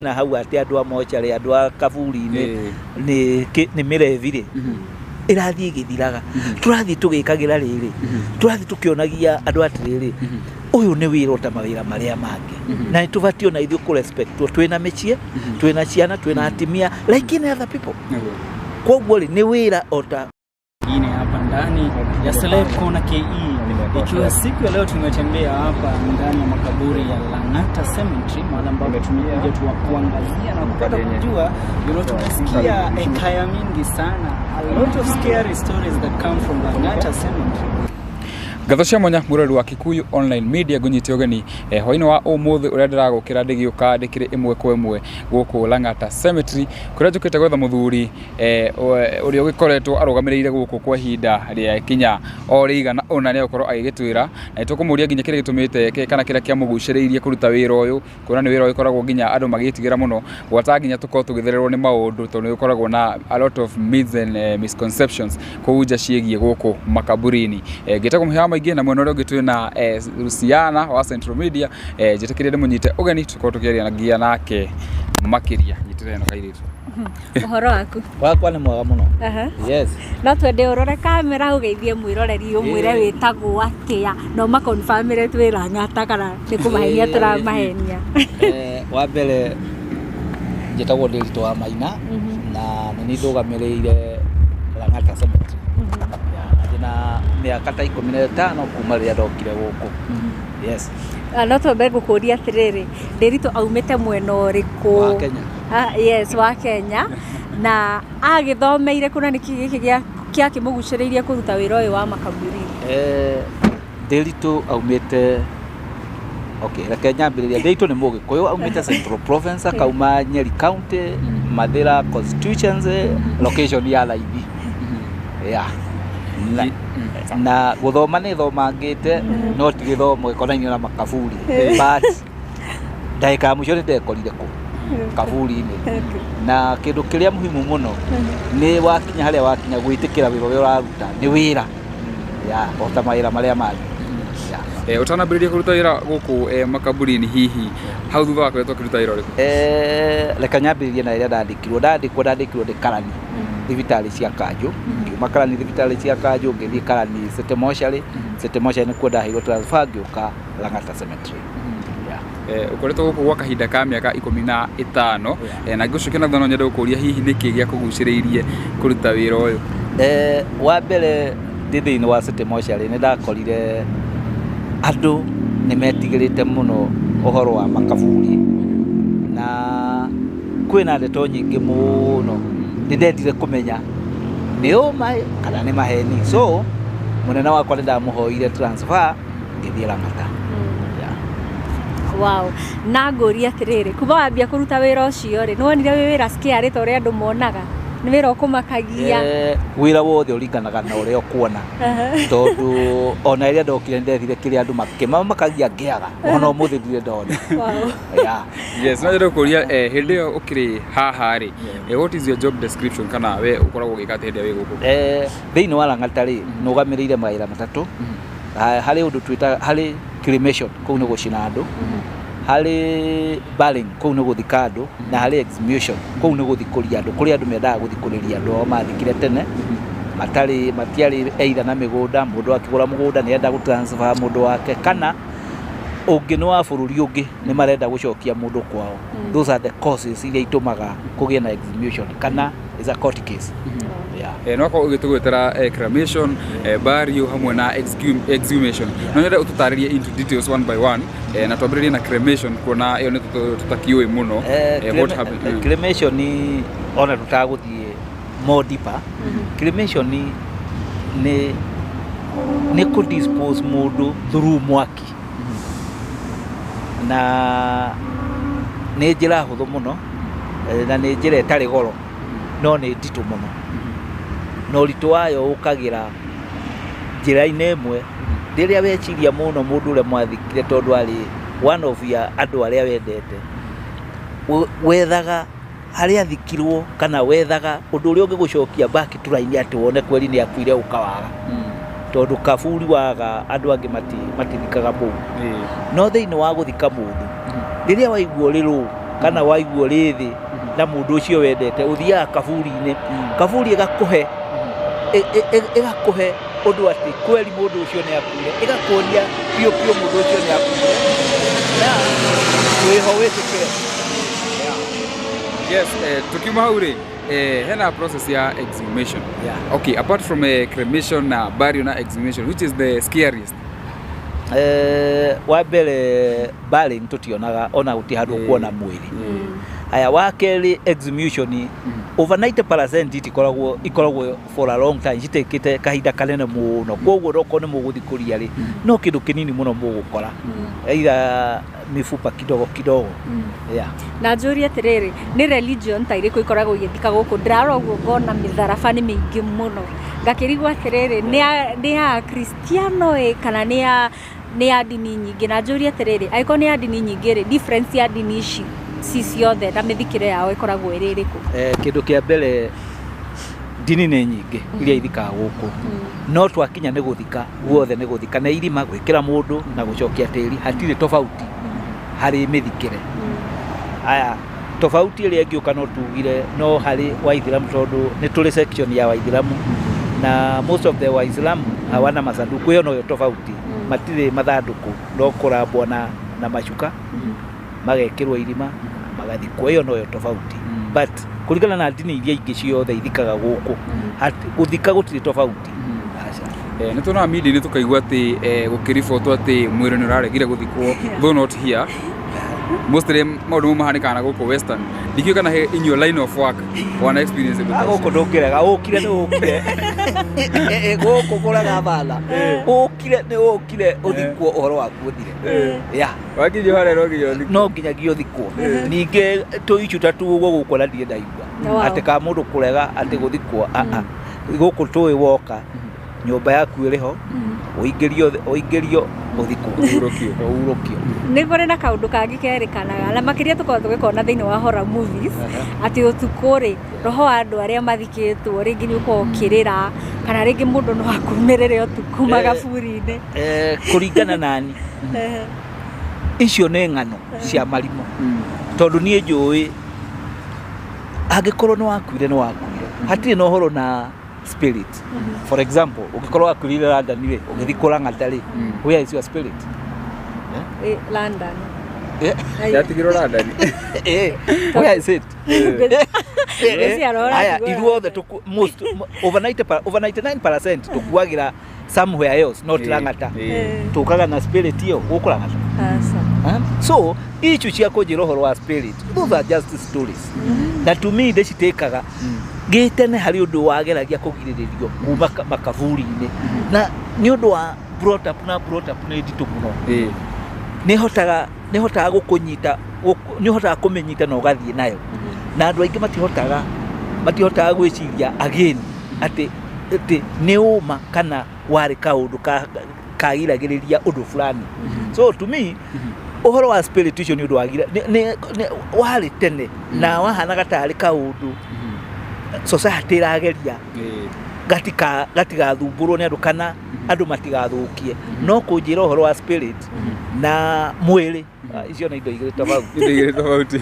Na hau atĩ andũ a mocarĩ, andũ a kaburi-inĩ nĩ mĩrebi rĩ, ĩrathiĩ ĩgĩthiraga. Tũrathiĩ tũgĩkagĩra rĩrĩ, tũrathiĩ tũkĩonagia andũ atĩrĩrĩ, ũyũ nĩ wĩra ota mawĩra marĩa mangĩ, na nĩ tũbatiĩ ona ithuĩ kũ respect wo. Twĩna mĩciĩ, twĩna ciana, twĩna atimia like any other people. Koguo rĩ, nĩ wĩra ota Ingine hapa ndani ya Celeb Corner KE, ikiwa siku ya leo tumetembea hapa ndani ya makaburi ya Lang'ata Cemetery, mahali ambapo tumekuja tu kuangazia na kupata kujua, tumesikia hekaya mingi sana, a lot of scary stories that come from Lang'ata Cemetery. Ngatho cia mwanya mwĩroreri wa Kikuyu Online Media, ngũnyite ũgeni hwainĩ wa ũmũthĩ ũrĩa ndĩragũkĩra ndĩgĩũka ndĩkĩrĩ ĩmwe kwa ĩmwe gũkũ Lang'ata Cemetery, kũrĩa njũkĩte gwetha mũthuri ũrĩa ũgĩkoretwo arũgamĩrĩire gũkũ kwa ihinda rĩa kinya o rĩigana ũna. Nĩ egũkorwo agĩgĩtwĩra na nĩtũkũmũria nginya kĩrĩa gĩtũmĩte kana kĩrĩa kĩamũgucĩrĩirie kũruta wĩra ũyũ, kuona nĩ wĩra ũgĩkoragwo nginya andũ magĩtigĩra mũno, gwata nginya tũkorwo tũgĩthererwo nĩ maũndũ, tondũ nĩ gũkoragwo na a lot of myths and misconceptions kũu nja ciĩgiĩ gũkũ makaburi-inĩ. Ngĩtagwo Mũhĩa wa Maingĩ, na mwena ũrĩa ũngĩ twĩna Luciana wa Central Media. Njĩtĩkĩrie ndĩmũnyite ũgeni tũkorwo tũkĩaria nake makĩria. Nyitĩrĩra ĩno, kairĩtu. Ũhoro waku? Wakwa nĩ mwega mũno. Yes. No twende ũrore kamera, ũgeithie mwĩroreri, ũmwĩre wĩtagwo atĩa na ũmaconfirmĩre twĩ Lang'ata kana nĩ kũmahenia tũramahenia. Wa mbere njĩtagwo Ndĩritũ wa Maina, na nĩ niĩ ndũgamĩrĩire Lang'ata Cemetery. Yeah, na ndĩna mĩaka ta 15 kuma rĩrĩa ndokire gũkũ. Yes. Ah, no twambe ngũkũria atĩrĩrĩ, Ndĩritũ aumĩte mwena ũrĩkũ? Wa Kenya. Ah, yes, wa Kenya, na agĩthomeire kũ, na nĩkĩ gĩkĩ gĩakĩmũgucĩrĩirie kũruta wĩra ũyũ wa makaburi? Ndĩritũ aumĩte, okay, reke nyambĩrĩria. Ndĩritũ nĩ Mũgĩkũyũ, aumĩte Central Province, akauma Nyeri County, Mathĩra constituency, location ya Laithi. Yeah. Na gũthoma nĩ thomangĩte, no ti gĩthomo gĩkonainie na makaburi, but ndagĩka ya mũico nĩ ndekorire kũ kaburi-inĩ. Na kĩndũ kĩrĩa muhimu mũno nĩ wakinya harĩa wakinya, gwĩtĩkĩra wĩra ũrĩa ũraruta nĩ wĩra ya o ta mawĩra marĩa mangĩ. Yeah. Ũtanambĩrĩria kũruta wĩra gũkũ makaburi-inĩ, hihi hau thutha wakoretwo ũkĩruta wĩra ũrĩkũ? Reke nyambĩrĩrie na rĩrĩa ndandĩkirwo ndĩ karani thibitarĩ cia kanjũ. Ngiuma karani thibitarĩ cia kanjũ, ngĩthiĩ karani City Mortuary. City Mortuary nĩkuo ndaheirwo transfer, ngĩũka Lang'ata Cemetery. Yeah. Ũkoretwo gũkũ gwa kahinda ka mĩaka 15. Na ngĩgũcokia na thutha, no nyende gũkũria, hihi nĩkĩ gĩakũgucĩrĩirie kũruta wĩra ũyũ? Wa mbere, ndĩ thĩinĩ wa City Mortuary nĩ ndakorire andũ nĩ metigĩrĩte mũno ũhoro wa makaburi, na kwĩna ndeto nyingĩ mũno. Nĩ ndendire kũmenya nĩ ũma kana nĩ maheni, so mũnene wakwa nĩ ndamũhoire transfer, ngĩthiĩ Lang'ata. Yeah. Wow. Na ngũria atĩrĩrĩ, kuma wambia kũruta wĩra ũcio rĩ, nĩ wonire wĩ wĩra scary ta ũrĩa andũ monaga? Nĩ wĩra ũkũmakagia? Wĩra wothe ũringanaga na ũrĩa ũkuona, tondũ ona rĩrĩa ndokire nĩ ndethire kĩrĩa andũ makĩmamakagia ngĩaga, ona ũmũthĩ ndirĩ ndona. Yeah. Yes, no nyende gũkũria, hĩndĩ ĩyo ũkĩrĩ haha rĩ, what is your job description, kana we ũkoragwo ũgĩka atĩa hĩndĩ ĩrĩa wĩ gũkũ? Thĩinĩ wa Lang'ata rĩ, nũgamĩrĩire mawĩra matatũ. Harĩ ũndũ twĩtaga, harĩ cremation, kũu nĩ gũcina andũ, harĩ burying, kũu nĩ gũthika andũ, na harĩ exhumation, kũu nĩ gũthikũria andũ. Kũrĩ andũ mendaga gũthikũrĩria andũ ao mathikire tene, matarĩ matiarĩ either na mĩgũnda, mũndũ akĩgũra mũgũnda nĩ enda gũtransfer mũndũ wake, kana ũngĩ nĩ wa bũrũri ũngĩ, nĩ marenda gũcokia mũndũ kwao. Those are the causes iria itũmaga kũgĩe na exhumation, kana is a court case. Yeah. No akorwo ũgĩtũgwetera cremation, burial hamwe na exhumation. No nyende ũtũtarĩrie into details one by one, na twambĩrĩrie na cremation, kuona ĩyo nĩ tũtakĩũĩ mũno. What happened? Cremation, ona tũtagũthiĩ more deeper, cremation nĩ kũ dispose mũndũ through mwaki, na nĩ njĩra hũthũ mũno, na nĩ njĩra ĩtarĩ goro, no nĩ nditũ mũno, na ũritũ wayo ũkagĩra njĩra-inĩ ĩmwe rĩrĩa weciria mũno mũndũ ũrĩa mwathikire, tondũ arĩ one of ya andũ arĩa wendete. Wethaga harĩa athikirwo, kana wethaga ũndũ ũrĩa ũngĩgũcokia back to line atĩ wone kweri nĩ akuire, ũkawaga, tondũ kaburi waga andũ angĩ matithikaga mũu. No thĩinĩ wa gũthika mũndũ, rĩrĩa waigua ũrĩ rũũ Kana waigua ũrĩ thĩ na mũndũ ũcio wendete, ũthiaga kaburi-inĩ, kaburi ĩgakũhe ĩgakũhe ũndũ atĩ kweli mũndũ ũcio nĩ akuire, ĩgakuonia biũ biũ mũndũ ũcio nĩ akuire, na wĩho wĩtĩkĩre. Yes, tukiuma hau rĩ, hena process ya exhumation. Okay, apart from cremation na burial na exhumation, which is the scariest? Wa mbere, burying tũtionaga ona gũtirĩ handũ ũkuona mwĩrĩ. Aya, wa kerĩ, exhumation, over 90% itikoragwo, ikoragwo for a long time, citekĩte kahinda kanene mũno, koguo okorwo nĩ mũgũthiĩ kũria rĩ, no kĩndũ kĩnini mũno mũgũkora, either mifupa kidogo kidogo, yeah. Na njũrie atĩrĩrĩ, nĩ religion ta irĩkũ ikoragwo igĩthika gũkũ? Ndĩrarora ũguo ngona mĩtharaba nĩ mĩingĩ mũno, ngakĩrigwo atĩrĩrĩ, nĩ ya Kristiano ĩ kana nĩ ya ndini nyingĩ? Na njũrie atĩrĩrĩ, angĩkorwo nĩ ya ndini nyingĩ rĩ, difference ya ndini ici ci ciothe na mĩthikĩre yao ĩkoragwo ĩrĩ ĩrĩkũ? Kĩndũ kĩa mbere, ndini nĩ nyingĩ iria ithikaga gũkũ, no twakinya nĩ gũthika, guothe nĩ gũthika na irima, gwĩkĩra mũndũ na gũcokia tĩri, hatirĩ tofauti harĩ mĩthikĩre. Aya, tofauti ĩrĩa ĩngĩũka, no tugire no harĩ Waithiramu, tondũ nĩ tũrĩ section ya Waithiramu, na most of the Waislamu hawana masanduku. Ĩyo noyo tofauti, matirĩ mathandũkũ, no kũrambwo na macuka, magekĩrwo irima, magathikwo. Ĩyo noyo tofauti, but kũringana na ndini iria ingĩ ciothe ithikaga gũkũ, gũthika gũtirĩ tofauti. Aca. Nĩ tuonaga media-inĩ tũkaigua atĩ gũkĩribotwo atĩ mwĩrĩ nĩ ũraregire gũthikwo, though not here. Mostly maũndũ mau mahanĩkaga na gũkũ western. Ndikĩũĩ kana he in your line of work wana experience ũndũ ta ũcio. Gũkũ ndũngĩrega, ũkire nĩ ũkire. Gũkũ kũraga bana, ũkire nĩ ũkire, ũthikwo, ũhoro waku ũthire, yeah. Wakinyio harĩa no nginya ũthikwo. No nginyagia ũthikwo. Ningĩ tũicu ta tu ũguo gũkũ na ndirĩ ndaigua atĩ ka mũndũ kũrega atĩ gũthikwo. Aa, gũkũ tũĩ woka, nyũmba yaku ĩrĩ ho, ũingĩrio, ũingĩrio, ũthikwo. Ũhurũkio. Ũhurũkio. Nĩ kũrĩ na kaũndũ kangĩ kerĩkanaga na makĩria tũkoragwo tũgĩkona thĩinĩ wa horror movies, atĩ ũtukũ rĩ, roho wa andũ arĩa mathikĩtwo rĩngĩ nĩ ũkoragwo ũkĩrĩra, kana rĩngĩ mũndũ no akumĩrĩre ũtukũ magaburi-inĩ. Kũringana nani, icio nĩ ng'ano cia marimũ, tondũ niĩ njũĩ angĩkorwo nĩ wakuire, nĩ wakuire, hatirĩ na ũhoro na spirit. For example, ũngĩkorwo wakuire London rĩ, ũgĩthiĩ kũrang'ata rĩ, where is your spirit? London. Yatigirwo London. Where is it? Ngwĩciria roho Aya, ũratigwo. Ithuothe most over 90 over 99% tukuagĩra somewhere else, not Lang'ata. Tũkaga na spirit ĩyo gũkũ Lang'ata? Aca. Eh? So icio cia kũnjĩra ũhoro wa spirit, those are just stories, na to me ndĩcitĩkaga gĩtene harĩ ũndũ wageragia kũgirĩrĩrio kuma makaburi-inĩ, na nĩ ũndũ wa brought up, na brought up nĩ nditũ mũno. Nĩ hotaga gũkũnyita, nĩ hotaga kũmĩnyita na ũgathiĩ nayo, na andũ aingĩ matihotaga gwĩciria again atĩ nĩ ũma kana warĩ kaũndũ kagiragĩrĩria ũndũ fulani. So to me, ũhoro wa spirit ũcio nĩ ũndũ wagira warĩ tene na wahanaga tarĩ kaũndũ society ĩrageria gatigathumbũrwo nĩ andũ kana andũ matigathũkie. No kũnjĩra ũhoro wa spirit na mwĩrĩ, icio nĩ indo igĩrĩ tofauti. Indo igĩrĩ tofauti.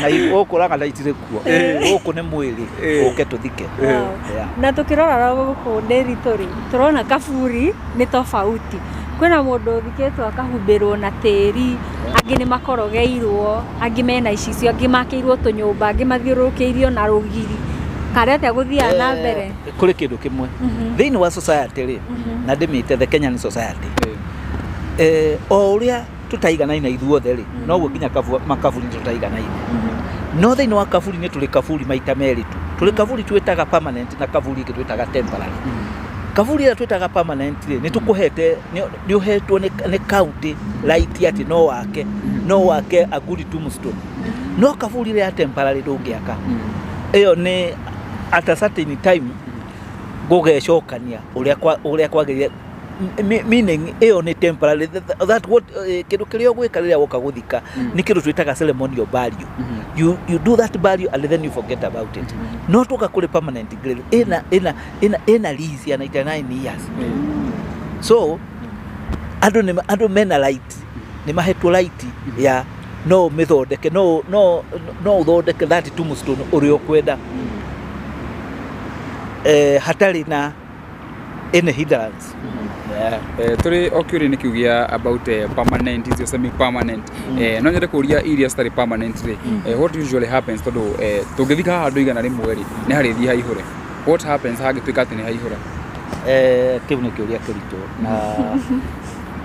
Na gũkũ Lang'ata itirĩ kuo, gũkũ nĩ mwĩrĩ, ũke tũthike. Yeah. Na tũkĩrora gũkũ Ndĩritũ rĩ, tũrona kaburi nĩ tofauti. Kwĩna mũndũ ũthikĩtwo akahumbĩrwo na tĩri, angĩ nĩ makorogeirwo, angĩ mena icicio, angĩ makĩirwo tũnyũmba, angĩ mathiũrũrũkĩirio na rũgiri. Karĩ atĩa gũthiaga na mbere? Kũrĩ kĩndũ kĩmwe thĩinĩ wa society rĩ, na ndĩmĩte the Kenyan society. O ũrĩa tũtaiganaine ithuothe rĩ, noguo nginya makaburi tũtaiganaine. No thĩinĩ wa kaburi nĩ tũrĩ kaburi maita merĩ tu. Tũrĩ kaburi twĩtaga permanent na kaburi ĩngĩ twĩtaga temporary. Kaburi ĩrĩa twĩtaga permanent rĩ, nĩ tũkũhete, nĩ ũhetwo nĩ county right atĩ no wake a good tombstone. No kaburi ĩrĩa ya temporary ndũngĩaka. Ĩyo nĩ at a certain time gũgecokania ũrĩa kwagĩrĩire, meaning ĩyo nĩ temporary. That what, kĩndũ kĩrĩa ũgwĩka rĩrĩa woka gũthika nĩ kĩndũ twĩtaga ceremonial burial. You do that burial and then you forget about it. No tuoka kũrĩ permanent grave, ĩna lease ya 99 years. So andũ mena right, nĩ mahetwo right ya No ũmĩthondeke, no ũthondeke that tombstone ũrĩa ũkwenda hatarĩ na any hindrance. Yeah. Tũrĩ o kĩũria-inĩ kĩu gĩa about permanent, icio semi permanent, no nyende kũria iria citarĩ permanent rĩ, what usually happens? Tondũ tũngĩthika haha andũ 100 rĩ, nĩ harĩthiĩ haihũre. What happens hangĩtuĩka atĩ nĩ haihũra? Kĩu nĩ kĩũria kĩritũ, na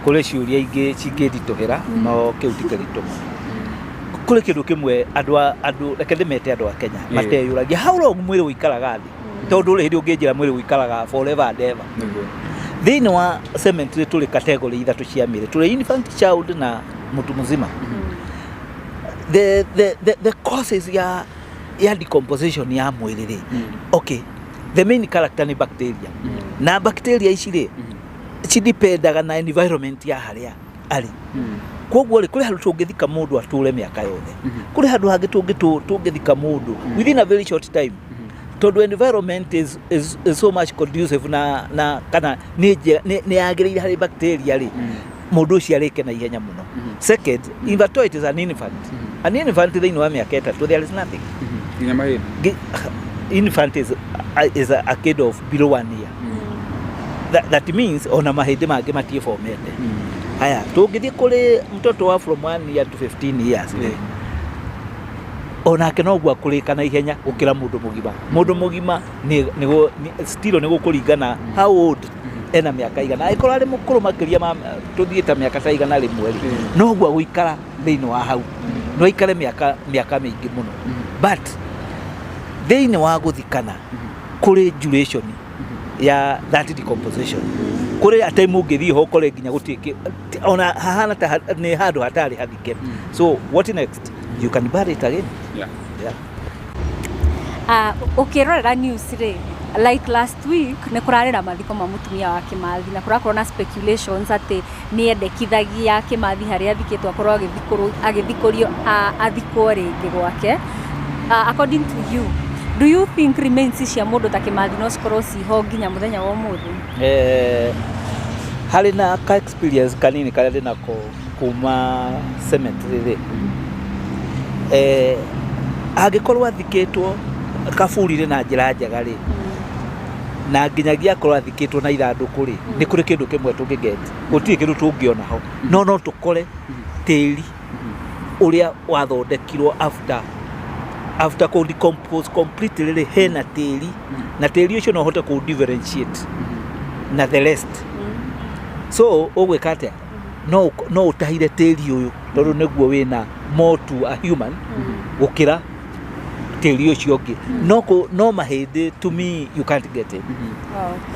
kũrĩ ciũria ingĩ cingĩnditũhĩra, no kĩu ti kĩritũ mũno. Kũrĩ kĩndũ kĩmwe andũ a andũ, reke ndĩmete andũ a Kenya, mateyũragia how long mwĩrĩ ũikaraga thĩ, tondũ rĩ hĩndĩ ũngĩnjĩra mwĩrĩ ũikaraga forever and ever. Thĩinĩ wa cemetery tũrĩ category ithatũ cia mĩĩrĩ: tũrĩ infant, child na mtu mzima. The causes ya decomposition ya mwĩrĩ rĩ, okay, the main character nĩ bacteria, na bacteria ici rĩ, cidipendaga na environment ya harĩa arĩ. Koguo rĩ, kũrĩ handũ tũngĩthika mũndũ atũre mĩaka yothe, kũrĩ handũ hangĩ tũngĩthika mũndũ within a very short time, tondũ environment is so much conducive na kana nĩ yagĩrĩire harĩ bacteria rĩ, mũndũ ũcio arĩke na ihenya mũno. Second, invertoit is an infant. An infant thĩinĩ wa mĩaka 3, there is nothing. Nginya mahĩndĩ? Infant is a kid of below one year. That means ona mahĩndĩ mangĩ matiĩbomete. Haya, tũngĩthiĩ kũrĩ mtoto wa from 1 year to 15 years rĩ, onake noguo akũrĩka na ihenya gũkĩra mũndũ mũgima. Mũndũ mũgima still nĩ gũkũringana how old, ena mĩaka igana. Angĩkorwo arĩ mũkũrũ makĩria ma tũthiĩ ta mĩaka ta 100 rĩ, noguo agũikara thĩinĩ wa hau, no aikare mĩaka mĩingĩ mũno. But thĩinĩ wa gũthikana kũrĩ duration ya that decomposition. Kũrĩ a time ũngĩthiĩ ho ũkore nginya gũtirĩ ona hahana ta nĩ handũ hatarĩ hathike. So what next? You can bury it again. Yeah. Ũkĩrorera news rĩ, like last week nĩ kũrarĩ na mathiko ma mũtumia wa Kĩmathi, na kũrakorwo na speculations atĩ nĩ endekithagia Kĩmathi harĩa athikĩtwo akorwo agĩthikũrio, athikwo rĩngĩ gwake. According to you, do you think remains cia mũndũ ta Kĩmathi no cikorwo ciho nginya mũthenya wa ũmũthĩ? Harĩ na ka experience kanini karĩa ndĩ nako kuma cemetery rĩ, angĩkorwo athikĩtwo kaburi-inĩ na njĩra njega rĩ, na nginyagia akorwo athikĩtwo na ithandũkũ rĩ, nĩ kũrĩ kĩndũ kĩmwe tũngĩget. Gũtirĩ kĩndũ tũngĩona ho, no tũkore tĩri ũrĩa wathondekirwo after kũ decompose completely rĩ, hena tĩri, na tĩri ũcio no ũhote kũ differentiate na the rest. So ũgwĩka atĩa? No ũtahire tĩri ũyũ, tondũ nĩguo wĩna more to a human gũkĩra tĩri ũcio ũngĩ. No mahĩndĩ, to me, you can't get it.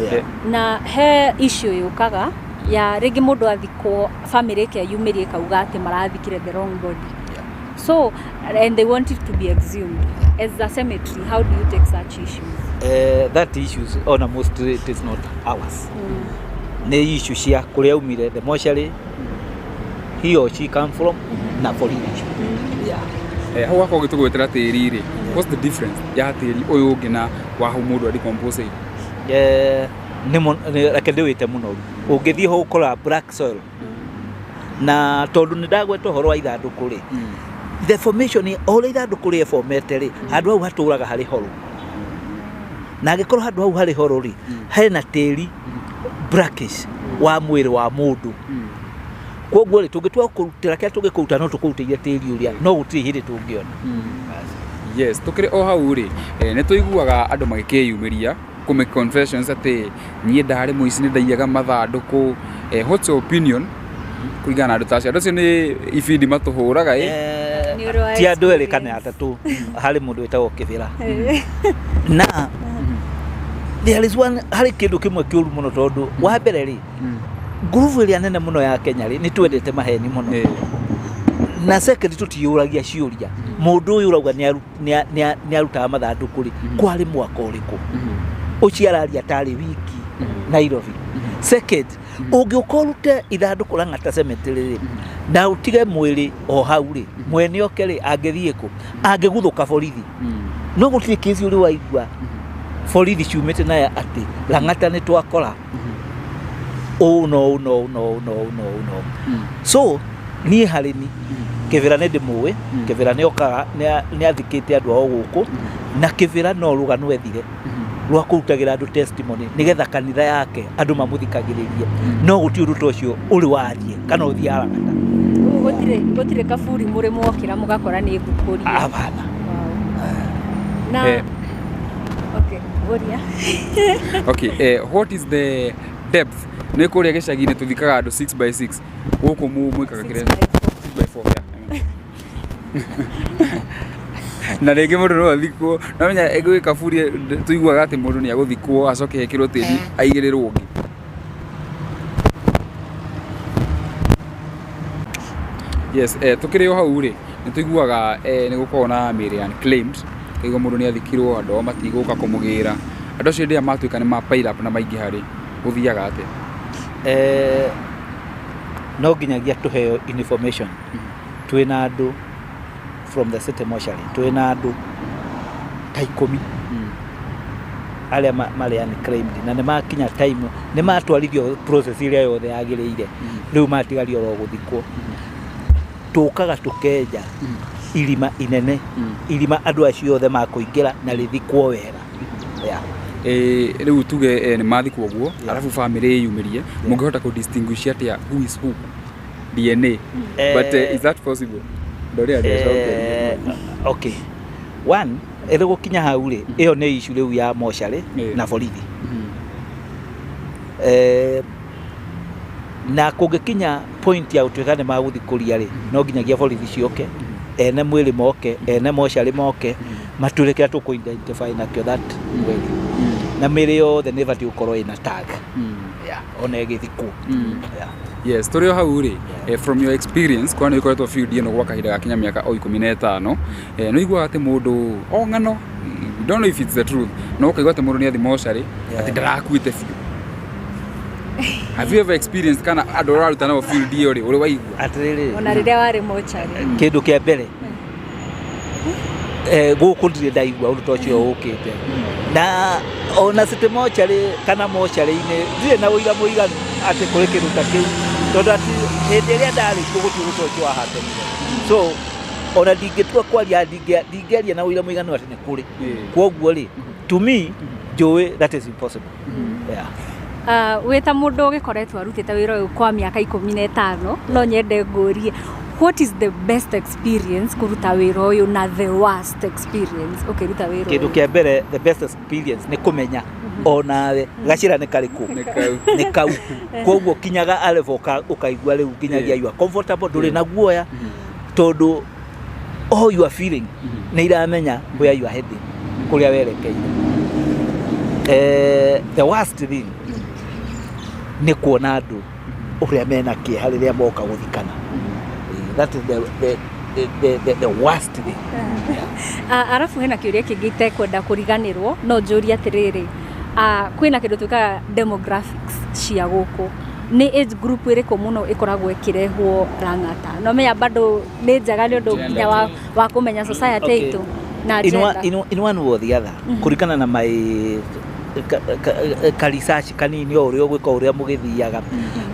Yeah. Na he issue yũkaga ya rĩngĩ mũndũ athikwo, family ĩkeyumĩria ĩkauga atĩ marathikire the wrong body, so and they want it to be exhumed. As a cemetery, how do you take such issues? That issues ona mostly it is not ours. Nĩ issue cia kũrĩa aumire, the mortuary he or she come from, na borithi, yeah. Hau gakorwo gĩtũgwetera tĩri rĩ, what's the difference ya tĩri ũyũ ũngĩ na wa hau mũndũ adecompose? Reke ndĩwĩte mũnoru. Ũngĩthiĩ ho ũkora black soil, na tondũ nĩ ndagweta ũhoro wa ithandũkũ rĩ, the formation, o ũrĩa ithandũkũ rĩebomete rĩ, handũ hau hatũraga harĩ horo, na angĩkorwo handũ hau harĩ horo rĩ, hena tĩri blackish wa mwĩrĩ wa mũndũ. Koguo rĩ, tũngĩtua kũrutĩra kĩrĩa tũngĩkũruta, no tũkũrutĩire tĩri ũrĩa, no gũtirĩ hĩndĩ tũngĩona. Yes, tukĩrĩ o hau rĩ, nĩ tũiguaga andũ magĩkĩyumĩria kũ make confessions atĩ niĩ ndarĩ mũici, nĩ ndaiyaga mathandũkũ. What's your opinion kũringana na andũ ta acio? Andũ acio nĩ ibindi matũhũraga ĩ? Nĩ ũndũ wa Ti andũ erĩ kana experience. atatũ. Harĩ mũndũ wĩtagwo Kĩbĩra, na there is one, harĩ kĩndũ kĩmwe kĩũru mũno, tondũ wa mbere rĩ, ngurubu ĩrĩa nene mũno ya Kenya rĩ, nĩ twendete maheni mũno. Na second, tũtiyũragia ciũria. Mũndũ ũyũ ũrauga nĩ arutaga mathandũkũ rĩ, kwarĩ mwaka ũrĩkũ ũcio araria tarĩ wiki Nairobi? Second, ũngĩũka ũrute ithandũkũ Lang'ata Cemetery rĩ, na ũtige mwĩrĩ o hau rĩ, mwene oke rĩ, angĩthiĩ kũ? Angĩguthũka borithi. No gũtirĩ kesi ũrĩ waigua borithi ciumĩte nayo atĩ Lang'ata nĩ twakora ũũ no ũũ no ũũ no ũũ no ũũ no ũũ no ũũ. So niĩ harĩ ni Kĩbĩra nĩ ndĩmũĩ. Kĩbĩra nĩ okaga, nĩ athikĩte andũ ao gũkũ, na Kĩbĩra no rũgano ethire rwa kũrutagĩra andũ testimony nĩgetha kanitha yake andũ mamũthikagĩrĩrie, no gũtirĩ ũndũ ta ũcio ũrĩ wathiĩ kana ũthiĩ Lang'ata. Rĩu gũtirĩ kaburi mũrĩ mwokĩra mũgakora nĩ ngũkũrie? Abana. Wow. Na okay, ũria. Okay, what is the depth? Nĩ kũrĩa gĩcagi-inĩ tũthikaga andũ 6 by 6, gũkũ mwĩkaga Six kĩrĩa by four. 6 by 4, yeah. Na rĩngĩ mũndũ no athikwo, namenya gwĩ kaburi tũiguaga atĩ mũndũ nĩ agũthikwo acoke ekĩrwo tĩri aigĩrĩrwo ũngĩ. Yes, tukĩrĩ o hau rĩ, nĩ tũiguaga nĩ gũkoragwo na mĩĩrĩ unclaimed, kaigua mũndũ nĩ athikirwo, andũ ao matigũka kũmũgĩra, andũ acio hĩndĩ ĩrĩa matuĩka nĩ ma pile up na maingĩha rĩ, gũthiaga atĩa? No nginyagia tũheo information. Twĩna andũ from the city mortuary, twĩna andũ ta 10 arĩa marĩ unclaimed, na nĩ makinya time, nĩ matwarithio process ĩrĩa yothe yagĩrĩire, rĩu matigario oro gũthikwo. Tũkaga tũkenja irima inene, irima andũ acio othe makũingĩra na rĩthikwo wega, yeah. Rĩu tuge nĩ mathikwo ũguo, arabu family ĩyumĩrie, mũngĩhota kũ distinguish atĩa who is who? DNA, but is that possible? Ndoria ndĩcokeria. Okay, one, ĩrĩ gũkinya hau rĩ, ĩyo nĩ issue rĩu ya mocarĩ na borithi. Na kũngĩkinya point ya gũtuĩka nĩ magũthikũria rĩ, no nginyagia borithi ciũke, ene mwĩrĩ moke, ene mocarĩ moke, matwĩre kĩrĩa tũkũ identify nakĩo that mwĩrĩ. Na mĩrĩ yothe nĩ ĩbatiĩ gũkorwo ĩna tag, yeah, ona ĩgĩthikwo, yeah. Yes, tũrĩ o hau rĩ, from your experience, kwa nĩ ũkoretwo field ĩno gwa kahinda ga kinya mĩaka o 15, nĩ ũiguaga atĩ mũndũ o ng'ano, we don't know if it's the truth, no ũkaigua atĩ mũndũ nĩ athi mocarĩ atĩ ndarakuĩte biũ. Have you ever experienced, kana andũ ũraruta nao field ĩyo rĩ, ũrĩ waigua? Atĩrĩrĩ, Ona rĩrĩa warĩ mocarĩ. Kĩndũ kĩa mbere, gũkũ ndirĩ ndaigua ũndũ ta ũcio ũkĩte, na ona city mocarĩ kana mocarĩ-inĩ ndirĩ na ũira mũiganu atĩ kũrĩ kĩndũ ta kĩu, tondũ atĩ hĩndĩ ĩrĩa ndarĩ kuo gũtirĩ ũndũ ta ũcio wahapenire, so ona ndingĩtua kwaria, ndingĩaria na ũira mũiganu atĩ nĩ kũrĩ. Kwoguo rĩ, to me njũĩ that is impossible, yeah. Wĩ ta mũndũ ũgĩkoretwo arutĩte wĩra ũyũ kwa mĩaka 15, no nyende ngũrie, what is the best experience kũruta wĩra ũyũ na the worst experience ũkĩruta wĩra Kĩndũ ũyũ? Kĩa mbere, the best experience nĩ kũmenya onawe gacĩra nĩ karĩkũ. Nĩ kau. Nĩ kau. Koguo kinyaga a level ũkaigua rĩu nginyagia you are comfortable, ndũrĩ na guoya, tondũ all you are feeling nĩ iramenya where you are heading, kũrĩa werekeire. The worst thing nĩ kuona andũ ũrĩa mena kĩeha rĩrĩa moka gũthikana. That is the worst thing. Arabu hena kĩũria kĩngĩ itekwenda kũriganĩrwo, no njũrie atĩrĩrĩ, kwĩna kĩndũ twĩkaga demographics cia gũkũ, nĩ age group ĩrĩkũ mũno ĩkoragwo ĩkĩrehwo Lang'ata? No menya bado nĩ njega nĩ ũndũ nginya wa kũmenya society itũ na In one, gender. in one way or the other, kũringana na my ka research kanini o ũrĩa ũgwĩka, ũrĩa mũgĩthiaga,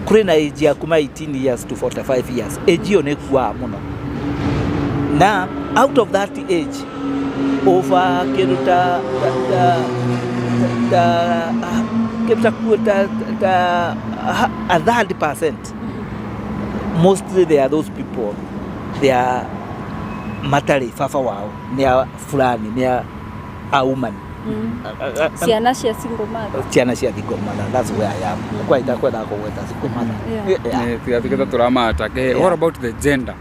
kũrĩ na age ya kuma 18 years to 45 years. Age ĩyo nĩ ĩkuaga mũno, na out of that age, over kĩndũ ta kĩndũ ta ta a third percent, mostly they are those people, they are matarĩ baba wao, nĩ a fulani, nĩ a aumani. Ciana cia single mother. Ciana cia single mother, that's where I am. Kwa itakwenda kũgweta single mother. Yeah. Tigatuĩke ta tũramata. What about the gender?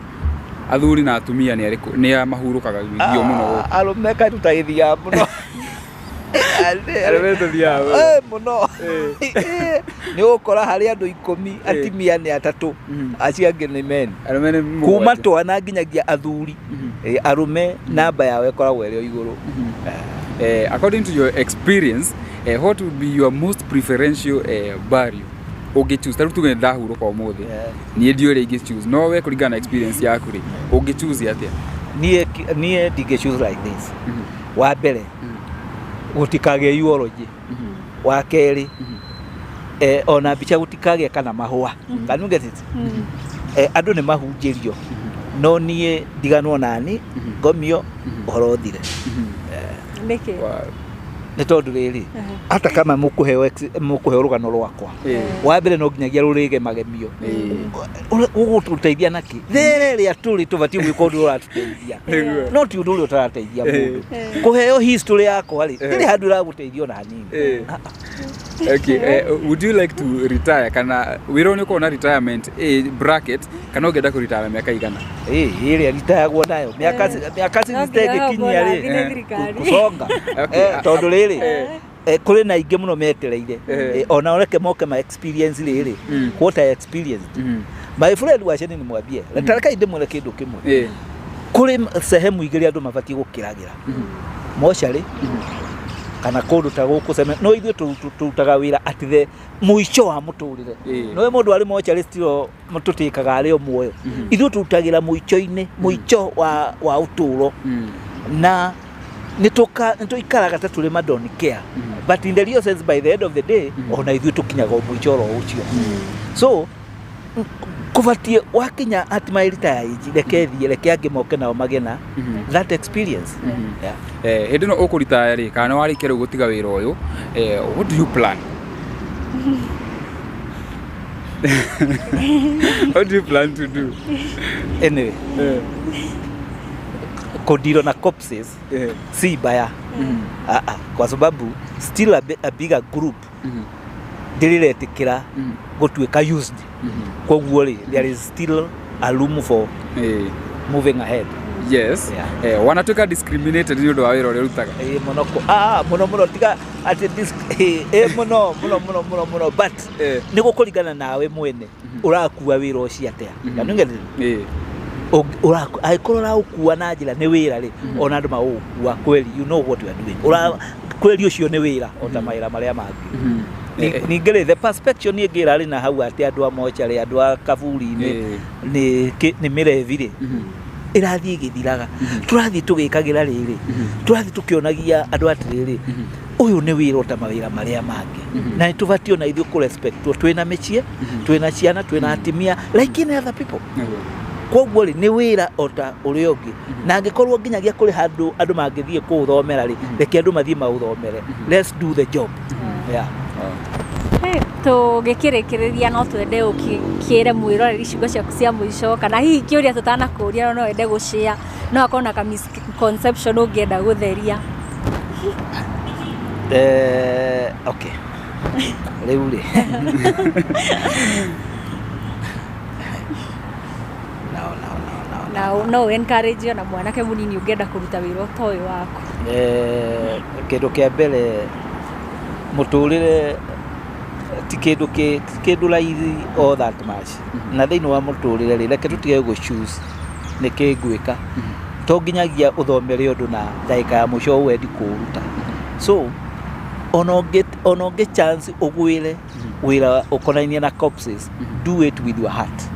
Athuri na atumia nĩ arĩkũ nĩ a mahurũkaga gĩthio mũno gũkũ? Ah, arũme kaĩ tũtagĩthiaga mũno. Arũme tũthiaga mũno. Mũno nĩ ũgũkora harĩ andũ 10, atimia nĩ atatũ, acio angĩ nĩ men. Arũme nĩ Kuma mũgwanja. twana nginyagia athuri. Arũme namba yao ĩkoragwo ĩrĩ o igũrũ. According to your experience, what would be your most preferential burial ũngĩ choose? Ta rĩu tuge ndahurũka ũmũthĩ, niĩ ndiũĩ ũrĩa ingĩ choose, no we kũringana na experience yaku rĩ, ũngĩ choose atĩa? Niĩ ndingĩ choose like this. Wa mbere, gũtikagĩe eulogy. Wa kerĩ, ona mbica gũtikagĩe kana mahũa. Can you get it? Andũ nĩ mahunjĩrio. No niĩ ndiganwo nani ngomio ũhoro ũthire. Nĩkĩ? Wow. Nĩ tondũ rĩrĩ, hata kama mũkũheo mũkũheo rũgano rwakwa, wa mbere no nginyagia rũrĩge magemio. Ũgũtũteithia nakĩ? Rĩrĩ rĩa tũrĩ tũbatiĩ gwĩka ũndũ ũratũteithia, no ti ũndũ ũrĩa ũtarateithia mũndũ. Kũheo history yakwa rĩ, ndĩrĩ handũ ĩragũteithia ona hanini. Okay, would you like to retire, kana wĩra ũyũ nĩ ũkoragwo na retirement bracket, kana ũngĩenda kũretire mĩaka igana? Ĩ, ĩrĩa ritayagwo nayo mĩaka mĩaka No nginya ĩngĩkinyia ũkorwo rĩ, nĩ thirikari. gũconga. Okay, Tondũ rĩrĩ, kũrĩ na aingĩ mũno metereire. Ona reke moke ma experience rĩrĩ, what I experienced. My friend, waceni nimwambie, reke ndĩmwĩre kĩndũ kĩmwe. Kũrĩ sehemu igĩrĩ andũ mabatiĩ gũkĩragĩra, mocarĩ kana kũndũ ta gũkũ no ithuĩ tũrutaga wĩra at the mũico wa mũtũrĩre. No mũndũ arĩ mocarĩ still tũtĩkaga arĩ o muoyo. Ithuĩ tũrutagĩra mũico-inĩ, mũico wa ũtũro, na nĩ tũikaraga ta tũrĩ ma don't care, but in the real sense, by the end of the day, ona ithuĩ tũkinyaga o mũico oro ũcio. So kũbatiĩ wakinya at my retire age, reke thiĩ, reke angĩ moke nao magĩe na that experience. Yeah. Hĩndĩ ĩno ũkũritaya rĩ, kana nĩ warĩkia rĩu gũtiga wĩra ũyũ, what do you plan? What do you plan to do? Anyway, kũdeal na corpses si mbaya. Ah, ah, kwa sababu still a bigger group ndĩrĩretĩkĩra gũtuĩka used. Koguo rĩ, there is still a room for moving ahead. Yes. Yeah. Wanatuĩka discriminated nĩ ũndũ wa wĩra ũrĩa ũrutaga? Ĩ, mũno mũno mũno, tiga atĩ ĩ, mũno mũno mũno mũno mũno, but nĩ gũkũringana nawe mwene ũrakua wĩra ũcio atĩa. Na nĩ angĩkorwo ũraũkua na njĩra nĩ wĩra rĩ, ona andũ magũgũkua kweli you know what you are doing. Ũra kweli ũcio nĩ wĩra o ta mawĩra marĩa mangĩ. Ningĩ rĩ, the perspective ĩngĩ ĩrarĩ na hau atĩ andũ a mocarĩ, andũ a kaburi-inĩ nĩ mĩrebi rĩ, ĩrathiĩ ĩgĩthiraga. Tũrathiĩ tũgĩkagĩra rĩrĩ, tũrathiĩ tũkĩonagia andũ atĩrĩrĩ, ũyũ nĩ wĩra o ta mawĩra marĩa mangĩ, na nĩ tũbatiĩ ona ithuĩ kũrespectwo. Twĩna mĩciĩ, twĩna ciana, twĩna atimia like any other people. Koguo rĩ, nĩ wĩra o ta ũrĩa ũngĩ, na angĩkorwo nginyagia kũrĩ handũ andũ mangĩthiĩ kũũthomera rĩ, reke andũ mathiĩ maũthomere. Let's do the job, yeah. Tũgĩkĩrĩkĩrĩria, no twende ũkĩre mwĩroreri ciugo ciaku cia mũico, kana hihi kĩũria tũtanakũria no wende gũshare, no akorwo na ka misconception ũngĩenda gũtheria. Okay, rĩu rĩ, no, no, no, no. Na no encourage ona mwanake mũnini ũngĩenda kũruta wĩra ta ũyũ waku. Kĩndũ kĩa mbere, mũtũrĩre ti kĩndũ ti kĩndũ raithi all that much, na thĩinĩ wa mũtũrĩre rĩ, reke tũtige gũ choose nĩ kĩ ngwĩka. To nginyagia ũthomere ũndũ na ndagĩka ya mũico wendi kũũruta. So ona ũngĩ chance ũgwĩre wĩra ũkonainie na corpses, do it with your heart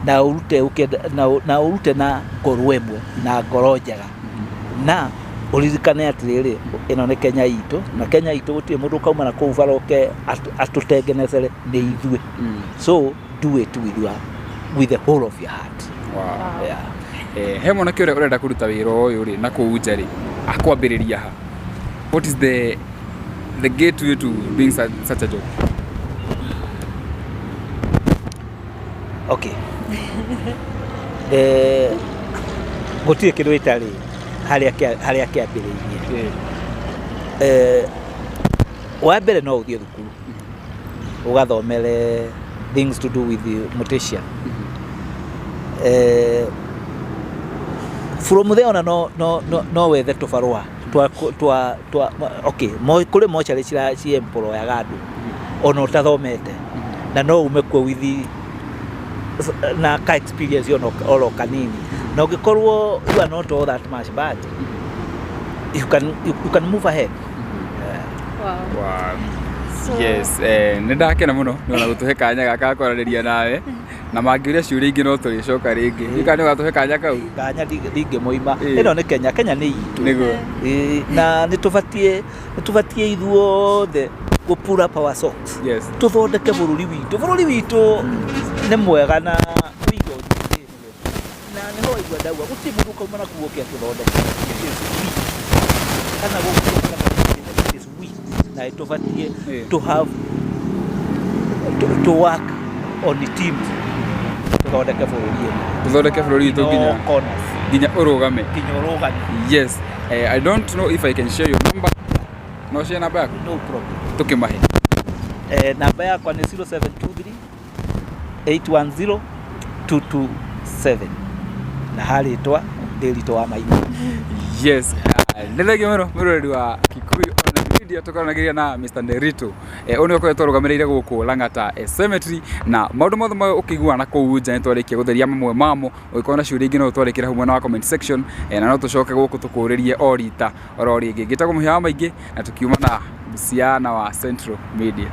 na ũrute ũkĩenda, na ũrute na ngoro ĩmwe na ngoro njega, na ũririkane atĩrĩrĩ, ĩno nĩ Kenya itũ, na Kenya itũ gũtirĩ mũndũ ũkauma na kũu bara oke atũtengenecere, nĩ ithuĩ. So do it with the whole of your heart. Wow. Yeah. He mwanake ũrĩa ũrenda kũruta wĩra ũyũ rĩ na kũu nja rĩ, akwambĩrĩria ha? What is the gateway to doing such a job? Okay, gũtirĩ kĩndũ gĩtarĩ harĩa kĩambĩrĩirie. Wa mbere, no ũthiĩ thukuru ũgathomere things to do with the mortician. From there ona no wethe tũbarũa twa okay, kũrĩ mocarĩ ciemployaga andũ ona ũtathomete, na no ume kuo with na ka experience ona oro kanini, na ũngĩkorwo you are not all that much bad, you can move ahead. Wow. Wow. So, Yes, nĩ ndakena mũno nĩ ona gũtũhe kanya gaka ga kwaranĩria nawe, na mangĩũria ciũria ingĩ no tũrĩcoka rĩngĩ. Ndiũĩ kana nĩ ũgatũhe kanya kau. Kanya ndingĩmoima. Ĩno nĩ Kenya, Kenya nĩ itũ. Nĩguo. Ĩĩ, na nĩ tũbatiĩ ithuothe gũ pull up our socks, tũthondeke bũrũri witũ. Bũrũri witũ nĩ mwega na wĩ indo nyingĩ, na Ndauga gũtirĩ mũndũ ũkauma na kuo oke atũthondeke. It is we. Kana gũkũ it is we. Na tũbatiĩ to have to work on the teams tũthondeke bũrũri ĩno. Tũthondeke bũrũri witũ In all nginya corners. Nginya ũrũgame. Nginya ũrũgame. Yes. I don't know if I can share your number. No share namba yaku? No problem. Tũkĩmahe. Namba yakwa nĩ 0723 810 227 na harĩtwa Ndĩritũ wa Maina. Yes. Nĩ thengiũ mũno mwĩroreri wa Kikuyu Online Media, tũkaranagĩria na Mr. Nderitu. Ũyũ nĩwe ũkoretwo arũgamĩrĩire gũkũ Lang'ata Cemetery, na maũndũ mothe marĩa ũkĩiguaga na kũu nja nĩ twarĩkia gũtheria mamwe mamo. Ũngĩkorwo na ciũria ingĩ no ũtwandĩkĩre hau mwena wa comment section, na no tũcoke gũkũ tũkũrĩrie o rita oro rĩngĩ. Ngĩtagwo Mũhĩa wa Maingĩ na tũkiuma na Busia na wa Central Media.